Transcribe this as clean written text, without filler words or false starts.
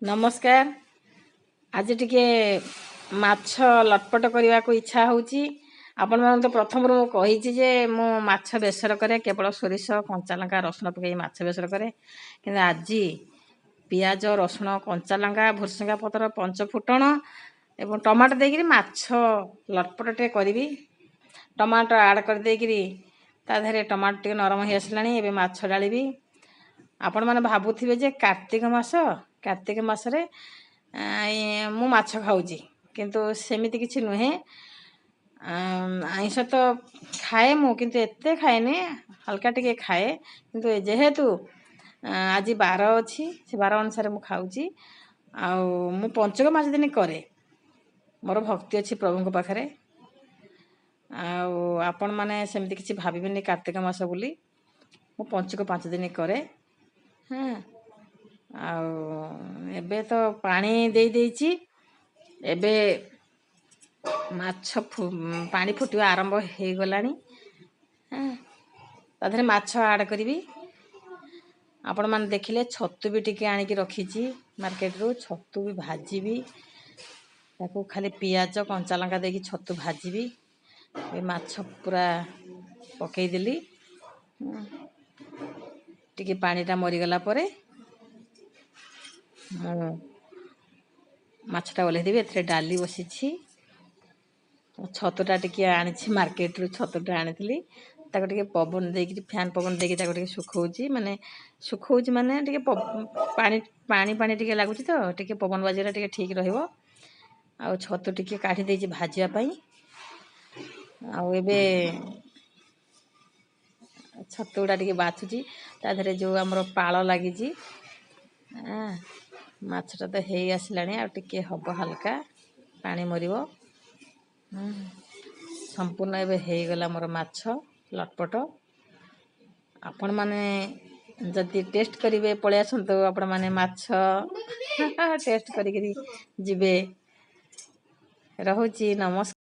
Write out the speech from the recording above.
ନମସ୍କାର। ଆଜି ଟିକେ ମାଛ ଲଟପଟ କରିବାକୁ ଇଚ୍ଛା ହେଉଛି। ଆପଣମାନଙ୍କୁ ତ ପ୍ରଥମରୁ ମୁଁ କହିଛି ଯେ ମୁଁ ମାଛ ବେସର କରେ, କେବଳ ସୋରିଷ, କଞ୍ଚା ଲଙ୍କା, ରସୁଣ ପକାଇ ମାଛ ବେସର କରେ। କିନ୍ତୁ ଆଜି ପିଆଜ, ରସୁଣ, କଞ୍ଚା ଲଙ୍କା, ଭୃସଙ୍ଗା ପତ୍ର, ପଞ୍ଚ ଫୁଟଣ ଏବଂ ଟମାଟୋ ଦେଇକିରି ମାଛ ଲଟପଟ ଟିକେ କରିବି। ଟମାଟୋ ଆଡ଼୍ କରିଦେଇକିରି ତା ଦେହରେ ଟମାଟୋ ଟିକେ ନରମ ହେଇ ଆସିଲାଣି, ଏବେ ମାଛ ଡାଳିବି। ଆପଣମାନେ ଭାବୁଥିବେ ଯେ କାର୍ତ୍ତିକ ମାସ, କାର୍ତ୍ତିକ ମାସରେ ମୁଁ ମାଛ ଖାଉଛି, କିନ୍ତୁ ସେମିତି କିଛି ନୁହେଁ। ଆଇଁଷ ତ ଖାଏ ମୁଁ, କିନ୍ତୁ ଏତେ ଖାଏନି, ହାଲକା ଟିକେ ଖାଏ। କିନ୍ତୁ ଯେହେତୁ ଆଜି ବାର ଅଛି, ସେ ବାର ଅନୁସାରେ ମୁଁ ଖାଉଛି। ଆଉ ମୁଁ ପଞ୍ଚୁକ 5 ଦିନ କରେ। ମୋର ଭକ୍ତି ଅଛି ପ୍ରଭୁଙ୍କ ପାଖରେ। ଆଉ ଆପଣମାନେ ସେମିତି କିଛି ଭାବିବେନି କାର୍ତ୍ତିକ ମାସ ବୋଲି। ମୁଁ ପଞ୍ଚୁକ 5 ଦିନ କରେ। ହଁ, ଆଉ ଏବେ ତ ପାଣି ଦେଇ ଦେଇଛି। ଏବେ ମାଛ ପାଣି ଫୁଟିବା ଆରମ୍ଭ ହେଇଗଲାଣି। ହଁ, ତା ଦେହରେ ମାଛ ଆଡ଼୍ କରିବି। ଆପଣମାନେ ଦେଖିଲେ, ଛତୁ ବି ଟିକେ ଆଣିକି ରଖିଛି ମାର୍କେଟରୁ। ଛତୁ ବି ଭାଜିବି। ତାକୁ ଖାଲି ପିଆଜ, କଞ୍ଚା ଲଙ୍କା ଦେଇକି ଛତୁ ଭାଜିବି। ଏ ମାଛ ପୁରା ପକେଇଦେଲି। ଟିକେ ପାଣିଟା ମରିଗଲା ପରେ ମୁଁ ମାଛଟା ଓହ୍ଲେଇ ଦେବି। ଏଥିରେ ଡାଲି ବସିଛି। ଛତୁଟା ଟିକେ ଆଣିଛି ମାର୍କେଟରୁ। ଛତୁଟା ଆଣିଥିଲି, ତାକୁ ଟିକେ ପବନ ଦେଇକିରି, ଫ୍ୟାନ୍ ପବନ ଦେଇକି ତାକୁ ଟିକେ ଶୁଖଉଛି। ମାନେ ଶୁଖଉଛି ମାନେ ଟିକେ ପାଣି ପାଣି ପାଣି ଟିକେ ଲାଗୁଛି ତ, ଟିକେ ପବନ ବାଜିଲେ ଟିକେ ଠିକ୍ ରହିବ। ଆଉ ଛତୁ ଟିକେ କାଢ଼ି ଦେଇଛି ଭାଜିବା ପାଇଁ। ଆଉ ଏବେ ଛତୁ ଗୁଡ଼ା ଟିକେ ବାଛୁଛି, ତା ଦେହରେ ଯେଉଁ ଆମର ପାଳ ଲାଗିଛି। ମାଛଟା ତ ହେଇ ଆସିଲାଣି, ଆଉ ଟିକେ ହବ, ହାଲକା ପାଣି ମରିବ। ସମ୍ପୂର୍ଣ୍ଣ ଏବେ ହେଇଗଲା ମୋର ମାଛ ଲଟପଟ। ଆପଣମାନେ ଯଦି ଟେଷ୍ଟ କରିବେ, ପଳେଇ ଆସନ୍ତୁ। ଆପଣମାନେ ମାଛ ଟେଷ୍ଟ କରିକିରି ଯିବେ। ରହୁଛି, ନମସ୍କାର।